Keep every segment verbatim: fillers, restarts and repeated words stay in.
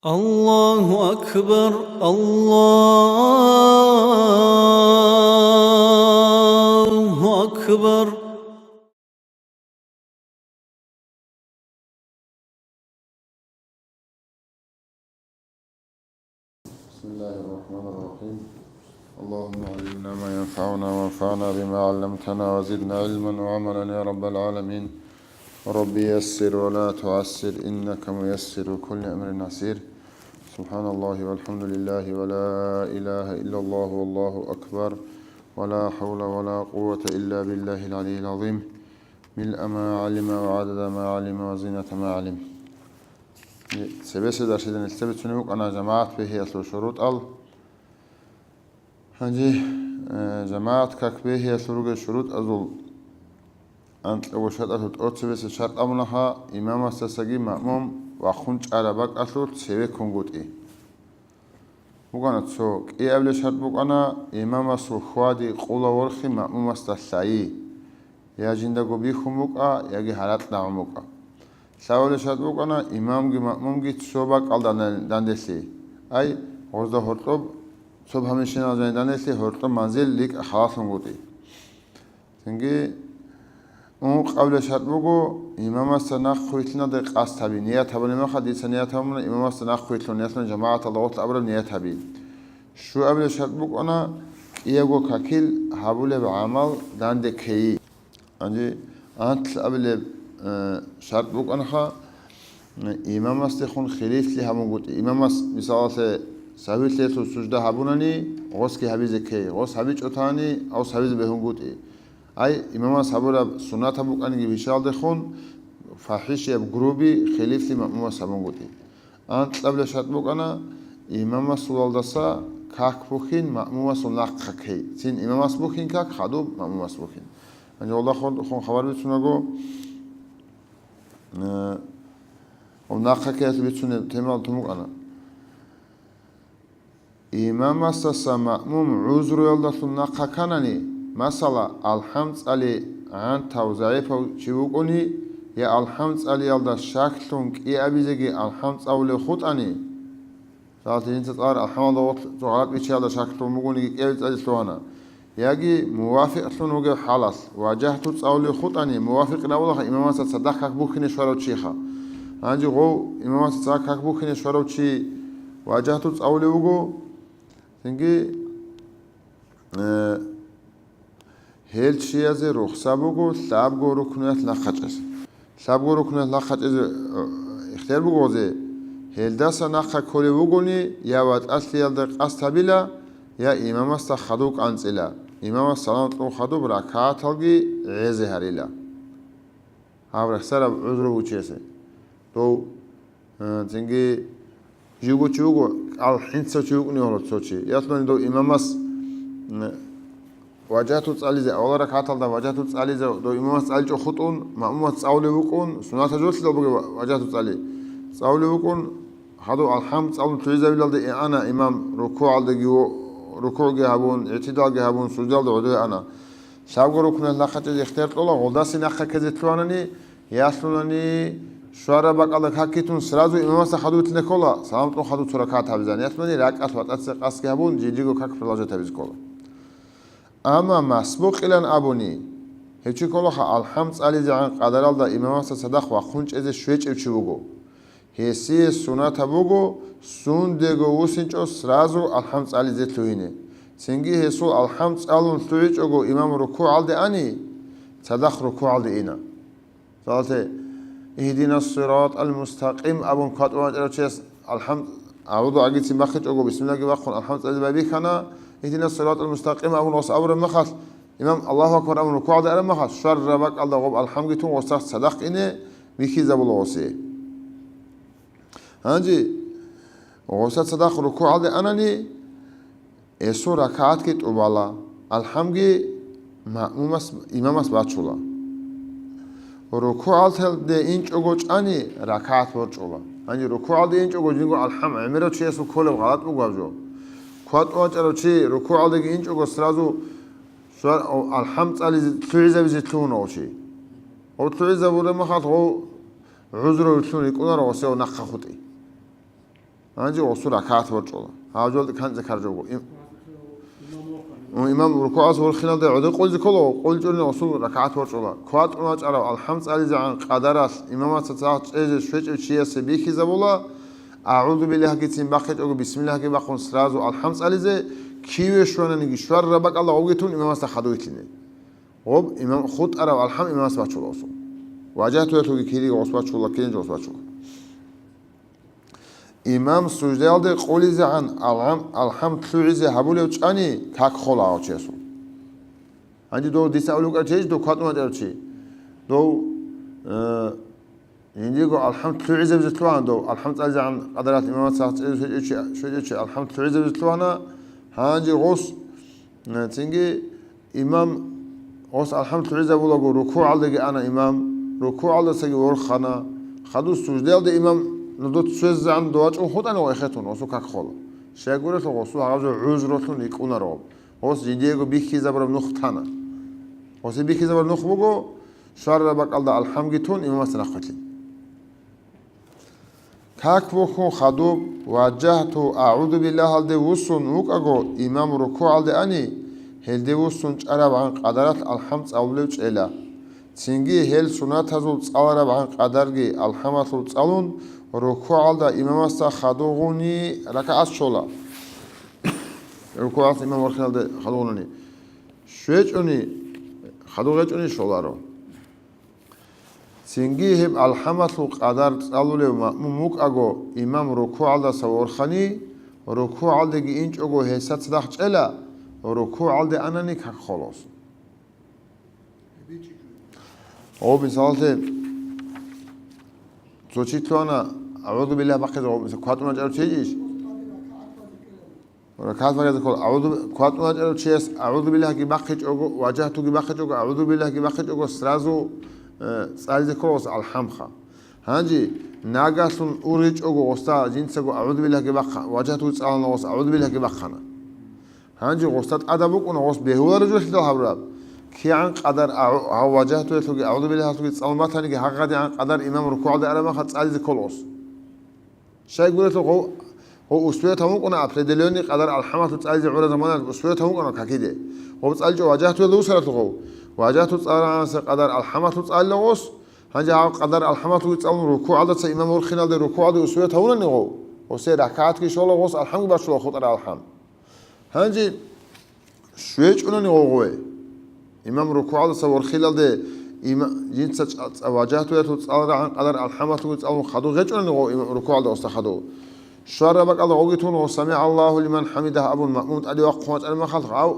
الله أكبر، الله أكبر. بسم الله الرحمن الرحيم. اللهم علمنا ما ينفعنا وانفعنا بما علمتنا وزدنا علما وعملا يا رب العالمين. رب يسر ولا تعسر إنك ميسر كل أمر عسير. سبحان الله والحمد لله ولا إله إلا الله والله أكبر ولا حول ولا قوة إلا بالله العلي العظيم. ملء ما علم وعدد ما علم وزنة ما علم. Цебесеб дарсида нилъеда бицунеб букӀана жамагӀат бегьиялъул шурутӀал. Гьанже, э, жамагӀат как бегьиялъул ругел шурутӀазул анкьабго шартӀалъул тӀоцебесеб шартӀ абунаха, имамасдасаги маъмум вахъун чӀараб бакӀалъулъ цеве ккунгутӀи. БукӀана цо, кӀиабилеб шартӀ букӀана, имамасул хьвади къула ворхи маъмумасда лъайи, я жиндаго бихьун букӀа, яги гьаракь рагӀун букӀа. Лъабабилеб шартӀ букӀана, имамги маъмумги цо бакӀалда данделъи. Ай, гъозда гьоркьоб, цо гьамишинал жани данделъи гьоркьоб манзил рикӀкӀад халалъунгутӀи. Цинги ункъабилеб шартӀ буго, имамасда нахъвилълъиналде къасд гьаби. Ният гьабулеб мехалъ, дица ният гьабуна, имамасда нахъвилълъун, ясалъун жамагӀаталда гъорлъ абураб ният гьаби. Щуабилеб шартӀ букӀана, кӀиябго какил гьабулеб гӀамал данде ккейи. Гьанже анлъабилеб, э, шартӀ букӀанаха, имамасдехун хилифлъи гьабунгутӀи. Имамас, мисалалъе, сагьвилъиялъул сужда гьабунани, гъосги гьабизе ккей, гъос гьабичӀо тани, гъос гьабизе бегьунгутӀи. Ай, имамас гьабураб суннатаб букӀаниги бищалдехун, фахӀишияб груби хилифлъи маъмумас гьабунгутӀи. Анкьабилеб шартӀ букӀана, имамасулалдаса как бухьин, маъмумасул нахъа ккей. Цин имамас бухьин как, хадуб маъмумас бухьин. Гьанже гьалдахун хабар бицунаго, э, гьаб нахъа ккеялъ бицунеб темал тун букӀана. Имамасдаса маъмум гӀузруялдалъун нахъа кканани, масала, алхӀам цӀали гӀантав, загӀипав чи вукӀуни, я алхӀам цӀалиялда щаклъун кӀиабизеги алхӀам цӀалулев хутӀани, жинца цӀар алхӀамалда гъорлъ цо гъалатӀ биччаялда щаклъун бугониги кӀиаби цӀали лъугьана, яги мувафикълъун вугев хӀалалъ, важагьту цӀалулев хутӀани, мувафикъ рабулаха имамасда цадахъ как бухьине щварав чиха. Гьанже гъов имамасда цадахъ как бухьине щварав чи важагьту цӀалулев вуго, цинги, э, гьел чиязе рухса буго лъабго рукнуялъ нахъачӀезе. Лъабго рукнуялъ нахъачӀезе, э, ихтияр буго гъозе, гьелдаса нахъа кколев вугони, я ватӀалъиялда къасд гьабила, я имамасда хадув кӀанцӀила, имамас салам кьун хадуб ракагӀаталги гӀезе гьарила. Гьаб рехсараб гӀузру вучиясе. Дов, э, цинги живго чи вуго, кӀал хӀинцав чи вукӀунев гьалав цо чи. Ятлъуни дов имамас, м, важагьту цӀализе, авал ракагӀаталда важагьту цӀализе, дов имамас цӀаличӀо хутӀун, маъмумас цӀалулев вукӀун, суннатаб жолъидал бугеб ва-, важагьту цӀали. ЦӀалулев вукӀун, хадув алхӀам цӀалун лъугӀизабилалде иана имам рукугӀалдеги во-, рукугӀги гьабун, игӀтидалги гьабун, суждалда гӀодове ана. Лъабго рукнуялъ нахъа чӀезе ихтияр кьола, гъолдаса нахъа ккезе лъугьанани, ялъунани, щвараб бакӀалда какги тун, сразу имамасда хадув витилне ккола, салам тӀун хадув цо ракагӀат гьабизани, ялъунани ракӀалъ ватӀаца къасдги гьабун, жиндирго как продолжать гьабизе ккола. Амма масбукъилан абуни, гьев чи кколаха алхӀам цӀализегӀан къадаралда имамасда цадахъ вахъун чӀезе щвечӀев чи вуго. Гьесие суннатаб буго, сундего вусинчӀо сразу алхӀам цӀализе лъугьине. Цинги гьесул алхӀам цӀалун лъугӀичӀого имам рукугӀалде ани, цадахъ рукугӀалде ина. Мисалалъе, «Игьдинас сиратал мустакъим» абун кватӀун вачӀарав чияс алхӀам, гӀавду агицин бахъичӀого, бисмиллагьги бахъун, алхӀам цӀализе байбихьана, «Игьдинас сиратал мустакъим» абун гъос абураб мехалъ, имам «Аллагьу акбар» абун рукугӀалде араб мехалъ, щвараб бакӀалда гъоб алхӀамги тун гъосда цадахъ ине бихьизабула гъосе. Гьанже гъоса цадахъ рукугӀалде анани, гьесул ракагӀатги тӀубала, алхӀамги маъмумас, имамас бачула. РукугӀалде инчӀого чӀани, ракагӀат борчӀула. Гьанже рукугӀалде инчӀого жинго алхӀам гӀемерав чиясул кколеб гъалатӀ буго гьаб жо. КватӀун вачӀарав чи рукугӀалдеги инчӀого сразу щвар-, алхӀам цӀализе, лъугӀизабизе лъугьуна гъов чи. Гъов лъугӀизабураб мехалъ гъов гӀузру вилълъун рикӀкӀунаро гъосев нахъа хутӀи. Гьанже гъосул ракагӀат борчӀола. Гьаб жолда канлъи каржавго. Им-, имам рукугӀалъ ворхиналда гӀодор къулизе ккола, къулчӀуни гъосул ракагӀат борчӀола. КватӀун вачӀарав алхӀам цӀализегӀан къадаралъ имамасда цадахъ чӀезе щвечӀев чиясе бихьизабула, агӀузубиллагьгицин бахъичӀого, бисмиллагьги бахъун сразу алхӀам цӀализе, киве щвананиги щвараб бакӀалда гъовги тун имамасда хадуй вилълъине. Гъоб имам хутӀарав алхӀам имамас бачула гъосул. Важагьтуялъулги кириги гъос бачула, кинабго гъос бачула. Имам суждаялде къулизегӀан алхӀам, алхӀам лъугӀизе гьабулев чӀани, как хола гьав чиясул. Гьанже дов дица абулев вукӀарав чи, дов кватӀун вачӀарав чи. Дов, э, жиндирго алхӀам лъугӀизабизе лъугьана дов, алхӀам цӀализегӀан къадаралъ имамасда цадахъ чӀезе щвечӀев чи, щвечӀев чи алхӀам лъугӀизабизе лъугьана, гьанже гъос Цинги имам гъос алхӀам лъугӀизабулаго, рукугӀалдеги ана имам, рукугӀалдасаги ворхана, хадуб суждаялде имам нудуц ццезегӀан дов вачӀун хутӀани гъов эхетун, гъосул как хола. Щайгурелъул гъосул гьаб жо гӀузрулъун рикӀкӀунаро, гъос жидеего бихьизабураб нух тана. Гъосе бихьизабураб нух буго, щварараб бакӀалда алхӀамги тун имамасда нахъвилълъин. Как бухьун хадуб, важагьту, агӀузубиллагьалде вуссун вукӀаго имам рукугӀалде ани, гьелде вуссун чӀарабгӀан къадаралъ алхӀам цӀалулев чӀела. Цинги гьел суннатазул цӀаларабгӀан къадарги алхӀамалъул цӀалун, рукугӀалда имамасда хадув гъуни ракагӀат щола. РукугӀалъ имам вархиналде хадув гъунани щвечӀони, хадув гъечӀони щоларо. Цинги гьеб алхӀамалъул къадар цӀалулев маъмум вукӀаго, имам рукугӀалдаса ворхани, рукугӀалдеги инчӀого гьесда цадахъ чӀела, рукугӀалде анани как хола. Гъов, мисалалъе, цо чи лъугьана, агӀузубиллагь бахъизе, гъов, мисал, кватӀун вачӀарав чи иш? РакагӀат бахъизе ккола, агӀузу-, кватӀун вачӀарав чияс агӀузубиллагьги бахъичӀого, важагьтуги бахъичӀого, агӀузубиллагьги бахъичӀого, сразу, э, цӀализе ккола гъос алхӀамха. Гьанже нагагьлъун ургьичӀого гъосда жинцаго агӀузубиллагьги бахъа-, важагьтуги цӀалана гъос, агӀузубиллагьги бахъана. Гьанже гъосда тӀадаб букӀуна гъос бегьулареб жо лъидал гьабураб. КигӀан къадар агӀу-, гьав важагьтуялъулги агӀузубиллагьалъулги цӀалун батаниги, гьагъадигӀан къадар имам рукугӀалде араб мехалъ цӀализе ккола гъос. Щайгурелъул гъов, гъов усвеятан вукӀуна, определённый къадар алхӀамалъул цӀализе гӀураб заманалъ усвеятан вукӀуна какиде. Гъов цӀаличӀо важагьтуялда вусаралъул гъов. Важагьту цӀаларагӀанасеб къадар алхӀамалъул цӀалила гъос. Гьанже гьав къадар алхӀамалъулги цӀалун рукугӀалдаса имам ворхиналде, рукугӀалде усвеятан вунани гъов, гъосе ракагӀатги щола гъос, алхӀамги бачула хутӀараб алхӀам. Гьанже щвечӀунани гъов гъове. Имам рукугӀалдаса ворхилалде има-, жинца чӀа-, цӀа-, важагьтуялъул цӀаларагӀан къадар алхӀамалъулги цӀалун хадув гъечӀунани гъов имам рукугӀалда гъосда хадув. Щвараб бакӀалда гъовги тун гъов «СамигӀаллагьу лиман хӀамидагь» абун маъмум тӀаде вахъун вачӀараб мехалъ гъав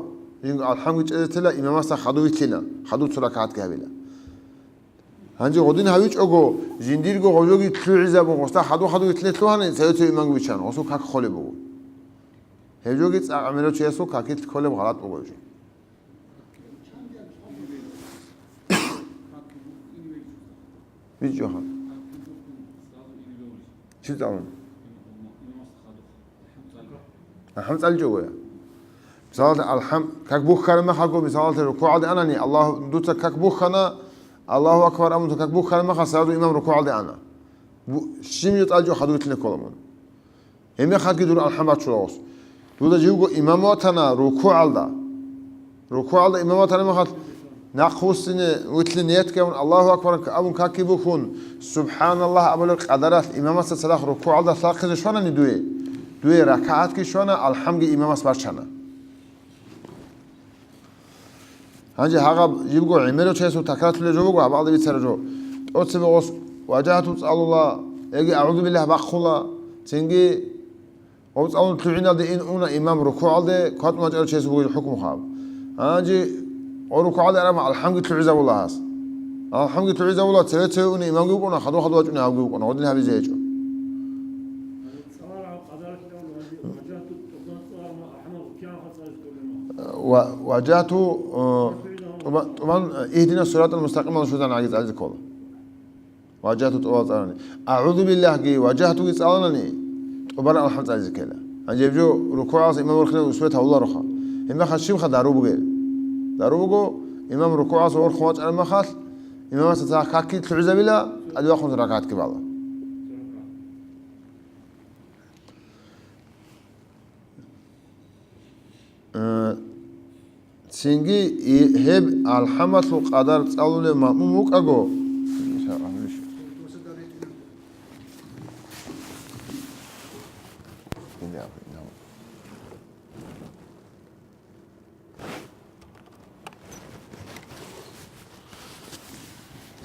жинго алхӀамги чӀезе тела, имамасда хадув вилълъина, хадув цо ракагӀатги гьабила. Гьанже гъодин гьавичӀого, жиндирго гъожоги лъугӀизабун, гъосда хадув-хадув вилълъине лъугьани, цеве-цеве имамги биччан, гъосул как холеб буго. Гьеб жоги цӀакъ гӀемерав чиясул какилъ кколеб гъалатӀ буго гьеб жо. БичӀчӀоха. Чи цӀалун? АлхӀам цӀаличӀого я. Мисалалъе, алхӀам, как бухьараб мехалго, мисалалъе, рукугӀалде анани, Аллагь, дуца как бухьана, Аллагьу акбар абун, дуца как бухьараб мехалъ, сразу имам рукугӀалде ана. Бу-, щиб жо цӀаличӀого хадув вилълъине ккола мун. Гьебмехалъги дур алхӀам бачула гъос. Дуда живго имам ватана рукугӀалда. РукугӀалда имам ватана мехалъ, нахъвуссине вилълъине ниятги абун, Аллагьу акбар абун какги бухьун, СубхӀаналлагь абулеб къадаралъ имамасда цадахъ рукугӀалда лъалхъизе щванани дуе. Дуе ракагӀатги щвана, алхӀамги имамас бачана. Гьанже гьагъаб жибго гӀемерав чиясул такрарлъулеб жо буго, гьаб алда бицараб жо. ТӀоцебе гъос важагьту цӀалула, яги агӀузубиллагь бахъула, цинги гъов цӀалун лъугӀиналде ин уна имам рукугӀалде, кватӀун вачӀарав чиясул бугеб хӀукму хаб. Гьанже гъов рукугӀалде араб алхӀамги лъугӀизабула гьас. АлхӀамги лъугӀизабула, цеве-цеве уна имамги вукӀуна, хадур-хадур вачӀуна гьавги вукӀуна, гъодин гьабизе гьечӀо. Ва-, важагьту, э, тӀуба-, тӀубан, э, игьдина сиратал мустакъималда щвезегӀан гӀаги цӀализе ккола. Важагьту тӀубан цӀалани. АгӀузубиллагьги, важагьтуги цӀаланани, тӀубан алхӀам цӀализе ккела. Гьанже гьеб жо рукугӀалдаса имам вархилан усвет гьавулароха. Гьебмехалъ щибха дару бугеб? Дару буго, имам рукугӀалдаса ворхун вачӀараб мехалъ, имамасда цадахъ какги лъугӀизабила, тӀадвахъун ракагӀатги бала. Цинги и-, гьеб алхӀамалъул къадар цӀалулев маъмум вукӀаго,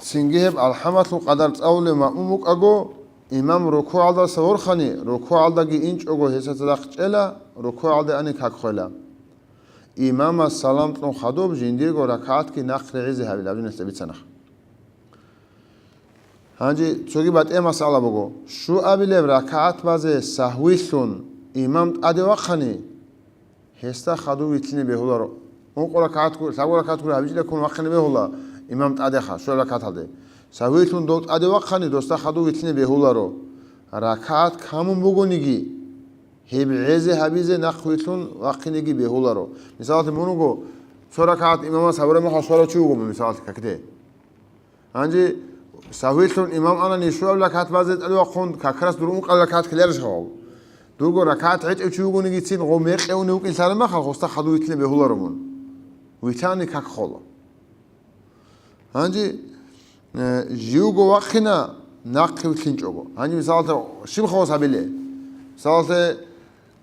цинги гьеб алхӀамалъул къадар цӀалулев маъмум вукӀаго, имам рукугӀалдаса ворхани, рукугӀалдаги инчӀого гьесда цадахъ чӀела, рукугӀалде ани как хвела. Имамас салам кьун хадуб жиндирго ракагӀатги нахъ регӀизе гьабил абдинас цӀебицана. Гьанже цоги батӀияб масъала буго. Щуабилеб ракагӀат базе сагьвилъун имам тӀаде вахъани, гьесда хадув вилълъине бегьуларо. Ункъо ракагӀат гури, лъабго ракагӀат гури гьабичӀила ккун вахъине бегьула имам тӀадеха, щуабилеб ракагӀаталде. Сагьвилъун дов тӀаде вахъани, досда хадув вилълъине бегьуларо. РакагӀат камун бугониги, гьеб гӀезе гьабизе нахъ вилълъун вахъинеги бегьуларо. Мисалалъе, мун вуго, цо ракагӀат имамас гьабураб мехалъ щварав чи вуго, мисалалъе, какде. Гьанже сагьвилъун имам анани щуабилеб ракагӀат базе тӀаде вахъун, как раз дур ункъабилеб ракагӀат ккеларищ гьав? Дурго ракагӀат гӀечӀев чи вугонигицин гъов мекъи унев вукӀин лъараб мехалъ, гъосда хадув вилълъине бегьуларо мун. Вилълъани как хола. Гьанже, э, живго вахъина нахъе вилълъинчӀого. Гьанже мисалалъе щиб хавас гьабиле? Мисалалъе,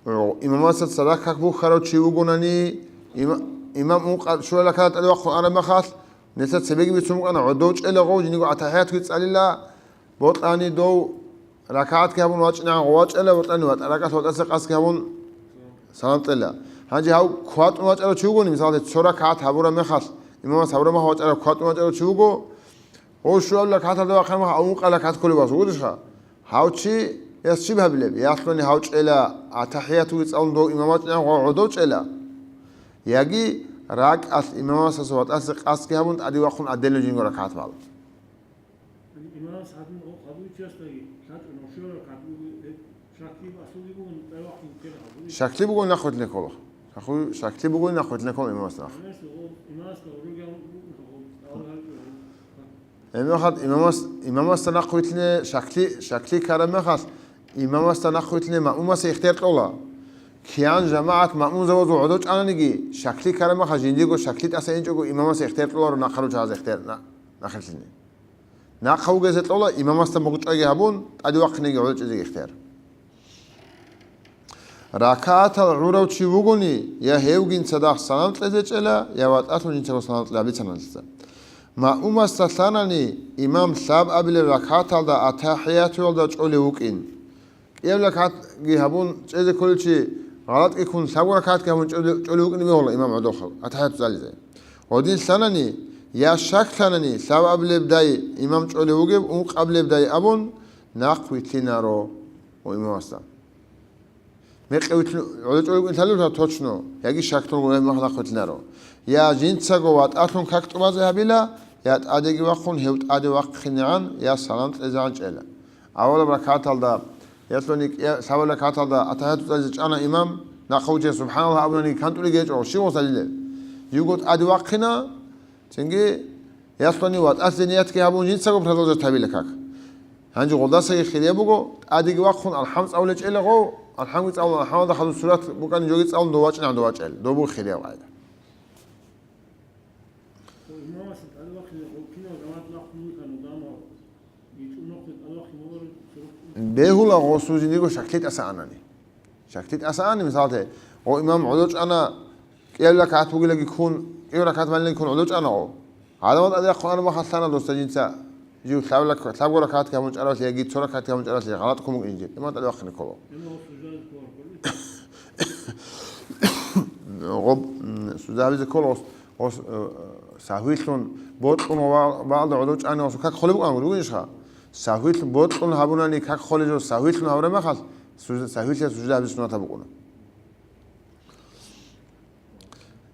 о, имамасда цадахъ как бухьарав чи вугонани, има-, имам ункъа-, щуабилеб ракагӀат тӀаде вахъун араб мехалъ, нилъер цебеги бицун букӀана, гӀодов чӀела гъов, жиндирго атахӀиятги цӀалила, бокьани дов ракагӀатги гьабун вачӀинегӀан гъов вачӀела, бокьани ватӀа-, ракӀалъ ватӀасе къасги гьабун салам кьела. Гьанже гьав кватӀун вачӀарав чи вугони, мисалалъе, цо ракагӀат гьабураб мехалъ, имамас гьабураб мехалъ вачӀарав кватӀун вачӀарав чи вуго, гъов щуабилеб ракагӀат гьабураб мехалъ, гьав ункъабилеб ракагӀат кколев вуго, гъодиха? Гьав чи, гьес щиб гьабилеб? Ялъуни гьав чӀела, атахӀиятги цӀалун дов имам вачӀинегӀан гъов гӀодов чӀела? Яги ракӀалъ имамасдаса ватӀасе къасги гьабун тӀаде вахъун отдельно жинго ракагӀат бала? Имамас гьадин, о, хадув чиясдаги лъачӀун, щуабилеб ракагӀат буго, гьеб шакли асулги бугун, тӀаде вахъин ккела гьабули. Шакли бугони нахъ вилълъине ккола. Шакли, шакли бугони нахъ вилълъине ккола имамасда нахъ. Имамас, о, имамасда гьоркьоса гьоркьоса гьаб-, гьаб-, гьаб-, Гьеб мехалъ имамас-, имамасда нахъ вилълъине шакли, шакли ккараб мехалъ, имамасда нахъ вилълъине маъмумасе ихтияр кьола. Киян жамагӀат маъмумзабазул гӀодов чӀананиги, шакли ккараб мехалъ жиндирго шакли тӀаса инчӀого имамасе ихтияр кьоларо нахъа ручагӀазе ихтияр на-, нахъ вилълъине. Нахъа вугезе кьола имамасда мугъчӀвайги гьабун, тӀаде вахъинеги гӀодов чӀезеги ихтияр. РакагӀатал гӀурав чи вугони, я гьевгин цадахъ салам кьезе чӀела, я ватӀалъун жинцаго салам кьезе бицана нилъеца. Маъмумасда лъанани, имам лъабабилеб ракагӀаталда атахӀиятуялда чӀолев вукӀин. КӀиабилеб ракагӀатги гьабун чӀезе кколев чи гъалатӀги ккун, лъабго ракагӀатги гьабун чӀолев, чӀолев вукӀине бегьула имам гӀодов атахӀияту цӀализе. Гъодин лъанани, я шак лъанани, лъабабилебдай имам чӀолев вугев, ункъабилебдай абун, нахъ вилълъинаро имамасда. Мекъи вилълъун гӀодов чӀолев вукӀин лъалеб жо точно, яги шаклъун гьев мехалъ нахъ вилълъинаро. Я жинцаго ватӀалъун как тӀубазе гьабила, я тӀадеги вахъун гьев тӀаде вахъинегӀан, я салам кьезегӀан чӀела. Авалаб ракагӀаталда, ялъуни кӀи-, лъабабилеб ракагӀаталда атахӀияту цӀализе чӀана имам, нахъа вугев субхӀаналлагь абунани кантӀулеб гьечӀо, щиб гъос гьалилеб? Живго тӀаде вахъина, цинги ялъуни ватӀалъе ниятги гьабун, жинцаго продолжать гьабила как. Гьанже гъолдасаги хирияб буго, тӀадеги вахъун алхӀам цӀалулев чӀела гъов, алхӀамги цӀалун, алхӀамалда хадуб сурат букӀани жоги цӀалун дов вачӀинегӀан дов вачӀел, дов буго хирияб къагӀида. Бегьула гъосул жиндирго шакли тӀаса анани. Шакли тӀаса ани, мисалте, гъо имам гӀодов чӀана, кӀиабилеб ракагӀат бугелаги ккун, кӀиго ракагӀат балилаги ккун гӀодов чӀана гъо. Гьадамал тӀаде вахъун араб мехалъ лъана досда жинца, жив лъаб-, лъабго ракагӀатги гьабун чӀаралъи яги цо ракагӀатги гьабун чӀаралъи гъалатӀ ккун букӀин жинди. Имам тӀаде вахъине ккола. Гъоб, м, сужда гьабизе ккола гъос, гъос, э, сагьвилъун, бокьун ва бал-, балда гӀодов чӀани гъосул как холеб букӀан гури, гури ишха? Сагьвилъун, бокьун гьабунани как холеб жо, сагьвилъун гьабураб мехалъ, сужда, сагьвилъиялъ сужда гьабизе суннат букӀуна.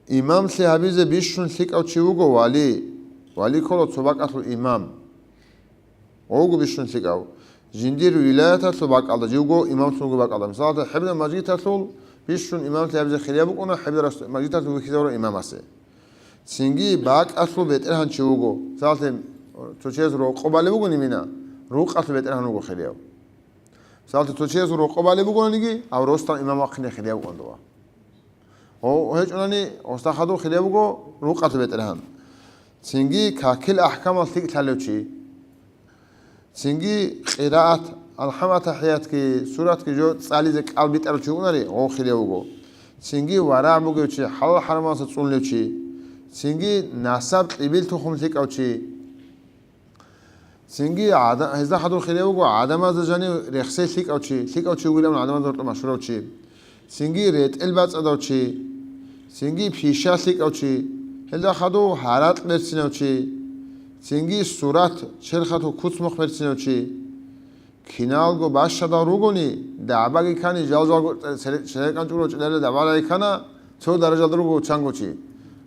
Имамлъи гьабизе бищун лъикӀав чи вуго вали. Вали ккола цо бакӀалъул имам. Вуго бищун лъикӀав. Жиндир вилаяталъул бакӀалда, живго имамлъун вуго бакӀалда. Мисалалда, хӀебираб мажгиталъул бищун имамлъи гьабизе хирияб букӀуна, хӀебираб мажгиталъул вихьизавурав имамасе. Цинги бакӀалъул бетӀергьан чи вуго. Мисалалда, цо чияс рокъоб балеб бугони мина, рукъалъул бетӀергьан вуго хирияб. Мисалалда, цо чияс рокъоб балеб бугониги, гьав росдал имам вахъине хирияб букӀун дова. Гъов гьечӀунани, гъосда хадуб хирияб буго рукъалъ бетӀергьан. Цинги какил ахӀкамал лъикӀ лъалев чи. Цинги къираат, алхӀам, атахӀиятги, суратги жо цӀализе кӀал битӀарав чи вугонари, гъов хирияб вуго. Цинги варагӀ бугев чи, хӀалал-хӀарамалдаса цӀунулев чи. Цинги насаб, кьибил тухум лъикӀав чи. Цинги гӀада-, гьезда хадуб хирияб вуго гӀадамазда жанив рехсей лъикӀав чи, лъикӀав чи вугилан гӀадамазда гьоркьоб машгьурав чи. Цинги ретӀел бацӀцӀадав чи, цинги пиша лъикӀав чи, гьелда хадув гьаракь берцинав чи, цинги сурат, черхалъул куц-мухъ берцинав чи, киналго бащадал ругони, дагӀбаги ккани, жал-жалго цере-, церекъанчӀого чӀеларел дагӀбаги ккана, цо даражалда руго чанго чи.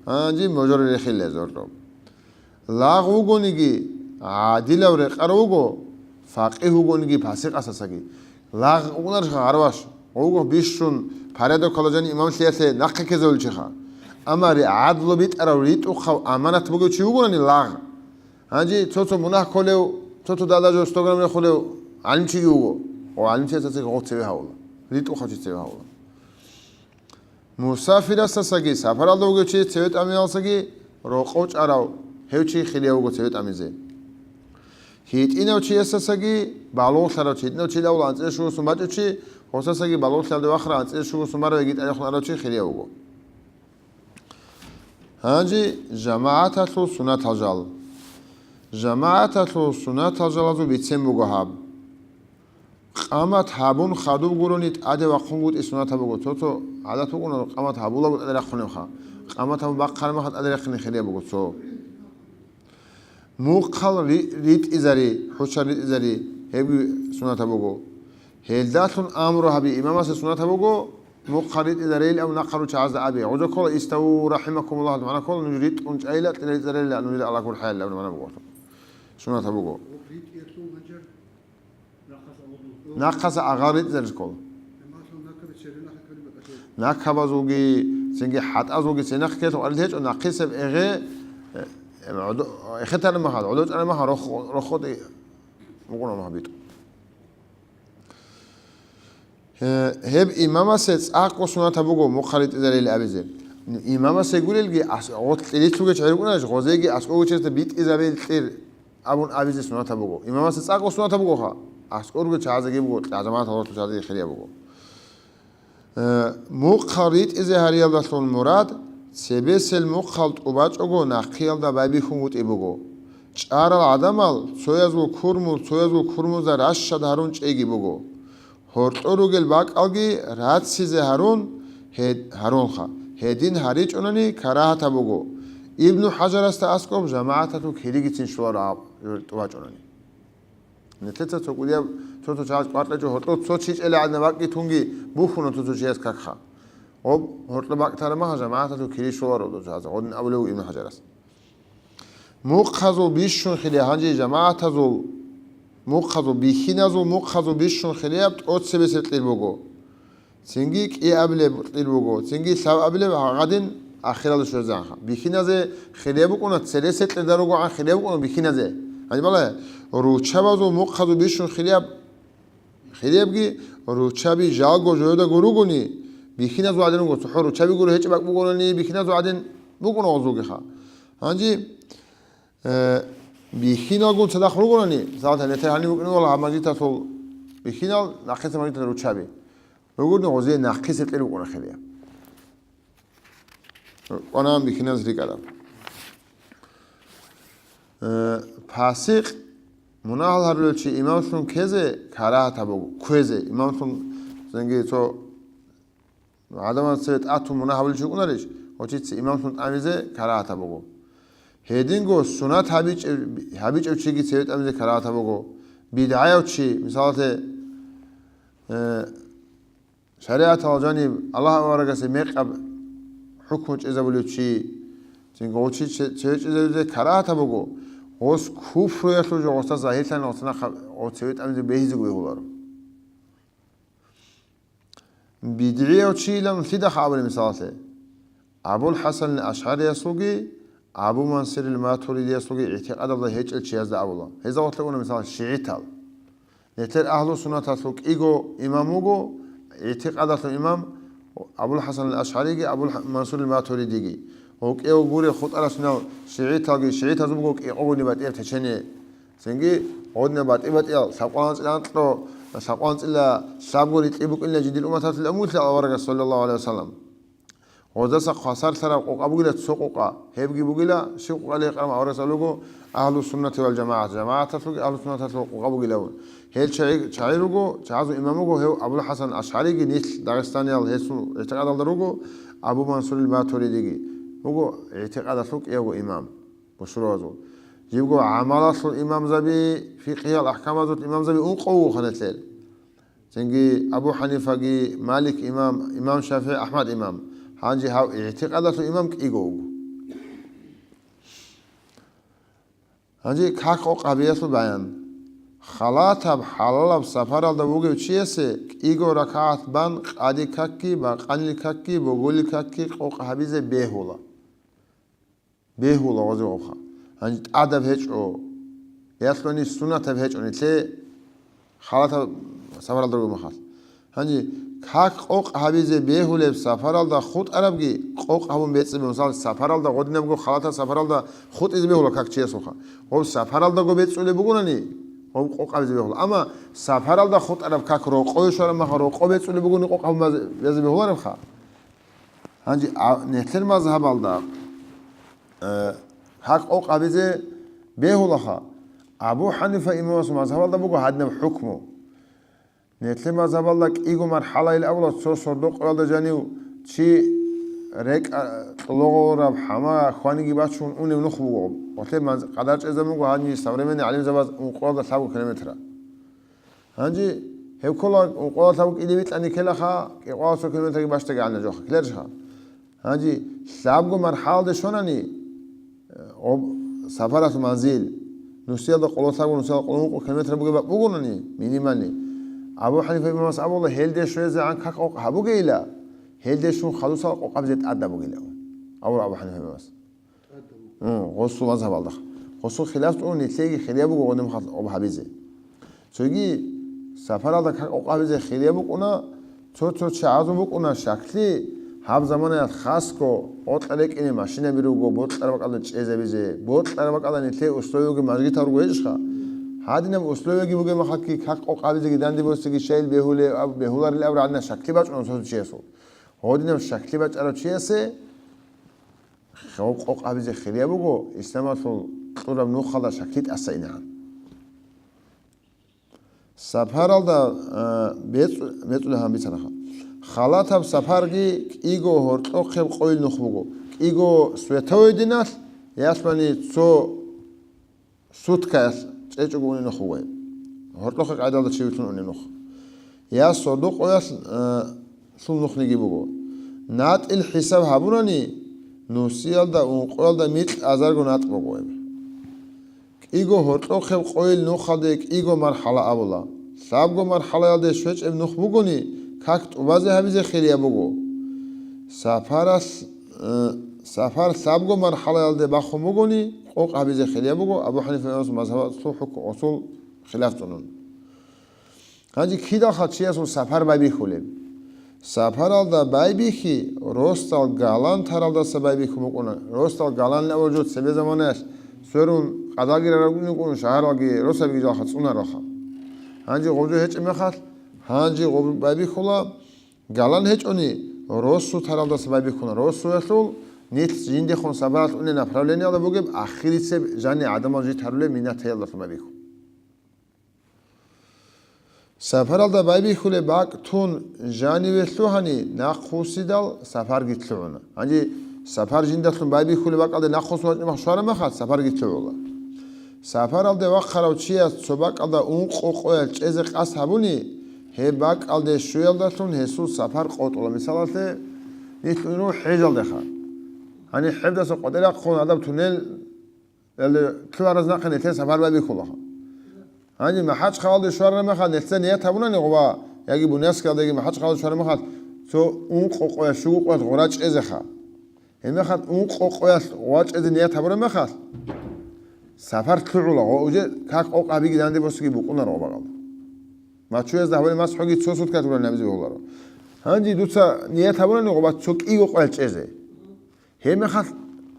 Гьанже можаро рехилел гьоркьоб. Лагъ вугониги, гӀадилав рекъарав вуго, факъигь вугониги, пасикъасасаги. Лагъ вугонариха гъарваш, гъугъу бищун, порядокалда жанив имамлъиялъе нахъе ккезавулев чиха. Амма ри-, гӀадлу битӀарав, ритӀухъав, аманат бугев чи вугони лагъ. Гьанже цо-цо мунагь кколев, цо-цо дада жо сто грамм рехулев гӀалимчиги вуго. Гъо гӀалимчиясасаги гъо цеве гьавула, ритӀухъав чи цеве гьавула. Мусафирасасаги, сапаралда вугев чи цеве тӀамиялсаги рокъов чӀарав, гьев чи хирияб вуго цеве тӀамизе. ГьитӀинав чиясасаги балугълъарав чи, гьитӀинав чи лъавула анцӀила щуго сон бачӀев чи, гъосасаги балугълъиялде вахъарав, анцӀила щуго сон барав яги тӀадехун арав чи хирияб вуго. Гьанже жамагӀаталъул сунатал жал. ЖамагӀаталъул сунатал жалазул бицен буго гьаб. Къамат гьабун хадуб гурони тӀаде вахъунгутӀи сунатаб буго. Цо-цо гӀадат букӀуна, къамат гьабулаго тӀаде рахъунебха. Къамат гьабун бахъараб мехалъ тӀаде рехине хирияб буго цо. Мухъал ри-, ритӀизари, хӀучал ритӀизари, гьебги сунатаб буго. Гьелдалъун амру гьаби, имамасе сунатаб буго, мухъал ритӀизарейилан абун нахъа ручагӀазда абе. Гъоза ккола: «Иставу рахимакумуллагь», магӀна ккола: «Нуж ритӀун чӀайила, ритӀизарейила, нужеда Аллагь гурхӀайилан», абун магӀна буго. Сунатаб буго. Нахъаса агъа ритӀизарищ ккола. Накабазулги, цинги хӀатӀазулги цинахъ ккелъ гьарил гьечӀо, нахъисеб эгъе, э, гӀодо-, эхетараб мехалъ, гӀодов чӀараб мехалъ рохо-, рохотӀи букӀунаб мехалъ битӀун. Э, гьеб имамасе цӀакъго сунатаб буго мухъал ритӀизарейилан абизе. Имамасе гурелги ас-, гъо-, кьериялъулги чагӀи рукӀунарищ, гъозеги аскӀове чиясда битӀизабейилан кьер абун абизе сунатаб буго. Имамасе цӀакъго сунатаб бугоха, аскӀорги чагӀазеги буго, жамагӀаталъул чагӀазеги хирияб буго. Э, мухъал ритӀизе гьариялдалъун мурад, цебесел мухъал тӀубачӀого нахъиялда байбихьунгутӀи буго. ЧӀарал гӀадамал цоязул курмул, цоязул курмузда ращад гьарун чӀейги буго. Гьоркьор ругел бакӀалги рацизе гьарун, гьед-, гьарунха. Гьедин гьаричӀунани карагьатаб буго. Ибну ХӀажарасда аскӀоб жамагӀаталъул киригицин щоларо аб-, тӀубачӀунани. Нилъеца цо кӀудияб, цо-цо чагӀаз кӀваркьечӀо, гьоркьор цо чи чӀела гӀадина бакӀги тунги бухьуна цо-цо чияс какха. Гъоб гьоркьор бакӀ тараб мехалъ жамагӀаталъул кири щоларо дов чагӀазда, гъодин абулев вуго Ибну ХӀажарас. Мухъазул бищун хирияб, гьанже жамагӀатазул мухъазул, бихьиназул мухъазул бищун хирияб тӀоцебесеб кьир буго. Цинги кӀиабилеб кьир буго, цинги лъабабилеб гьагъадин ахиралде щвезегӀанха. Бихьиназе хирияб букӀуна, цересел кьирда ругогӀан хирияб букӀуна бихьиназе. Гьаниб бала, руччабазул мухъазул бищун хирияб, хириябги руччаби жалго жоядаго ругони, бихьиназул гӀадин руго, цохӀо руччаби гуро гьечӀеб бакӀ бугони, бихьиназул гӀадин букӀуна гъозулгиха. Гьанже Э, бихьиналгун цадахъ ругони, мисалда, нетер гьанив вукӀине вала гьаб мажгиталъул бихьинал, нахъисеб мажгиталъул руччаби. Ругони гъозие нахъисеб кьир букӀуна хирияб. Кванан бихьиназ рикӀараб. Э, пасикъ, мунагьал гьарулев чи имамлъун ккезе карагьатаб буго, кквезе, имамлъун цинги цо ГӀадамал цеве тӀатун мунагь гьабулев чи вукӀунарищ, гъочица имамлъун тӀамизе карагьатаб буго. Гьединго сунат гьабичӀев, гьабичӀев чиги цеве тӀамизе карагьатаб буго. БидгӀаяв чи, мисалалъе, э, шаригӀаталда жаниб Аллагь аварагасе мекъаб хӀукму чӀезабулев чи, цинги гъочи че-, цеве чӀезавизе карагьатаб буго, гъос куфруялъул жо гъосда загьирлъани гъоса нахъа гъо цеве тӀамизе бегьизего бегьуларо. БидгӀияв чийилан лъидахъ абулеб, мисалалъе, Абул ХӀасан ал-АшгӀариясулги Абу Мансурил Матуридиясулги гӀитикъадалда гьечӀел чиязда абула. Гьезда гъорлъе уна, мисал, шигӀитал. Нилъер агьлу-суннаталъул кӀиго имам вуго, гӀитикъадалъул имам Абул ХӀасан ал-АшгӀариги, Абул Мансур ал-Матуридиги. Гьукьев гуре хутӀарасунал шигӀиталги, шигӀитазул буго кӀикъогони батӀияб течение. Цинги гъодинаб батӀи-батӀиял лъабкъоялда анцӀила анкьго, лъабкъоялда анцӀила лъабго рикьи букӀинилан жиндир умматалъул амулъа аварагас, саллаллагьу гӀалайгьи вассалам. Гъозаса хвасарлъараб къокъа бугила цо къокъа, гьебги бугила, щиб къокъа гьикъараб аварагас абулеб буго, агьлу-суннати вал-жамагӀат, жамагӀаталъулги агьлу-суннаталъул къокъа бугилан. Гьел чагӀи-, чагӀи руго, чагӀазул имам вуго гьев Абул ХӀасан АшгӀариги, нилъ Дагъистаниял гьесул игӀтикъадалда руго, Абу Мансурил Матуридиги вуго игӀтикъадалъул кӀиявго имам, бусурбабазул. Жибго гӀамалалъул имамзаби, фикъгьиял ахӀкамазул имамзаби ункъо вуго гьанилъел. Цинги Абу ХӀанифаги, Малик имам, имам ШафигӀи, АхӀмад имам. Гьанже гьав игӀтикъадалъул имам кӀиго вуго. Гьанже как къокъ гьабиялъул баян. Халатаб, хӀалалаб сапаралда вугев чиясе кӀиго ракагӀат бан къаде какги, бакъанил какги, боголил какги къокъ гьабизе бегьула. Бегьула гъозие гъобха. Гьанже тӀадаб гьечӀо, ялъуни сунатаб гьечӀо нилъе халатаб сапаралда ругеб мехалъ. Гьанже как къокъ гьабизе бегьулеб сапаралда хутӀарабги къокъ гьабун бецӀцӀи бегьула. Мисал, сапаралда гъодинабго халатаб сапаралда хутӀизе бегьула как чиясулха. Гъоб сапаралдаго бецӀцӀулеб бугонани, гъоб къокъ гьабизе бегьула. Амма сапаралда хутӀараб как рокъове щвараб мехалъ рокъо бецӀцӀулеб бугони къокъ гьабун базе-, базе бегьуларебха. Гьанже а-, нилъер мазгьабалда, э, как къокъ гьабизе бегьулаха. Абу ХӀанифа имамасул мазгьабалда буго гьадинаб хӀукму. Нилъер мазгьабалда кӀиго мархӀалайил абула цо сордо-къоялда жанив чи рекӀа кьолеб гъолареб хӀама хьваниги бачун унев нух буго. Гъолъе манз-, къадар чӀезабун буго гьанже современный гӀалимзабаз ункъоялда лъабго километра. Гьанже гьеб ккола ункъоялда лъабго кӀиде бикьани ккелаха, кӀикъоялда цо километраги бащдагӀанна жоха, ккеларищха? Гьанже лъабго мархӀалде щванани, э, гъоб-, сапаралъул манзил, нусиялда къоло лъабго, нусиялда къоло ункъо километр бугеб бакӀ бугонани, минимальный. Абу ХӀанифа имамас абула, гьелде щвезегӀан как къокъ гьабугейила, гьелде щун хадусал къокъ гьабизе тӀадаб бугила, абула Абу ХӀанифа имамас. Гьу, гъосул мазгьабалда. Гъосул хилаф тӀун нилъеги хирияб буго гъодинаб хал-, гъоб гьабизе. Цоги сапаралда как къокъ гьабизе хирияб букӀуна, цо-цо чагӀазул букӀуна щаклъи, гьаб заманаялъ хасго, бокьа рекӀине машинаби руго, бокьараб бакӀалда чӀезабизе, бокьараб бакӀалда нилъее условияги мажгитал руго гьечӀха. Гьадинаб условияги бугеб мехалъги как къокъ гьабизеги данде босиги щайил бегьулеб аб-, бегьуларил аб рагӀадина щаклъи бачӀуна цо-цо чиясул. Гъодинаб щаклъи бачӀарав чиясе гъоб къокъ гьабизе хирияб буго, исламалъул кьураб нухалда щаклъи тӀаса инегӀан. Сапаралда, а, бецӀ-, бецӀулеб гьанбицанаха. Халатаб сапарги кӀиго гьоркьохъеб къойил нух буго. КӀиго световой диналъ, ялъуни цо суткаялъ чӀечӀого унеб нух буго гьеб. Гьоркьохъеб къайдалда чи вилълъун унеб нух. Я сордо-къоялъ, а, лъул нухниги буго. НатӀил хӀисаб гьабунани, нусиялда ункъоялда микь азарго натӀ буго гьеб. КӀиго гьоркьохъеб къойил нухалде кӀиго мархӀала абула. Лъабго мархӀалаялде щвечӀеб нух бугони, как тӀубазе гьабизе хирияб буго. Сапаралъ, э, сапар лъабго мархӀалаялде бахун бугони, къокъ гьабизе хирияб буго Абу ХӀанифа имамасул мазгьабалъул хӀукму-, усул хилаф цӀунун. Гьанже кидалха чиясул сапар байбихьулеб? Сапаралда байбихьи, росдал галантаралдаса байбихьун букӀуна. Росдал галан абураб жо цебе заманаялъ сверун къадарги рарабгун букӀун, шагьаралги росабиги жалха цӀунаралха. Гьанже гъоб жо гьечӀеб мехалъ, гьанже гъоб байбихьула, галан гьечӀони, росу таралдаса байбихьуна. Росуялъул нилъ жиндехун сапаралъ унеб направлениялда бугеб ахирисеб жаниб гӀадамал жит гьарулеб Мина таялдалъун байбихьун. Сапаралда байбихьулеб бакӀ тун жаниве лъугьани, нахъвуссидал сапарги лъугӀуна. Гьанже сапар жиндалъун байбихьулеб бакӀалде нахъвуссун вачӀун мах-, щвараб мехалъ, сапарги лъугӀула. Сапаралде вахъарав чияс цо бакӀалда ункъо къоялъ чӀезе къасд гьабуни, гьеб бакӀалде щуялдалъун гьесул сапар къотӀула. Мисалалъе, нилъ унел хӀежалдеха. Гьаниб хӀежалдаса къватӀире рахъун гьадаб туннел Гьелде лъугьараз нахъе нилъер сапар байбихьулаха. Гьаниб МахӀачхъалде щвараб мехалъ, нилъеца ният гьабунани гъова, яги Буйнакскиялдаги МахӀачхъалде щвараб мехалъ, цо ункъо къоялъ, щуго къоялъ гъура чӀезеха. Гьеб мехалъ ункъо къоялъ гъура чӀезе ният гьабураб мехалъ, сапар лъугӀула, гъо-, уже как къокъ гьабиги данде босиги букӀунаро гъобагъалда. Мачуязда гьабулеб масхӀуги цо суткаялъ гурони гьабизе бегьуларо. Гьанже дуца ният гьабунани гъоба цо кӀиго къоялъ чӀезе. Гьебмехалъ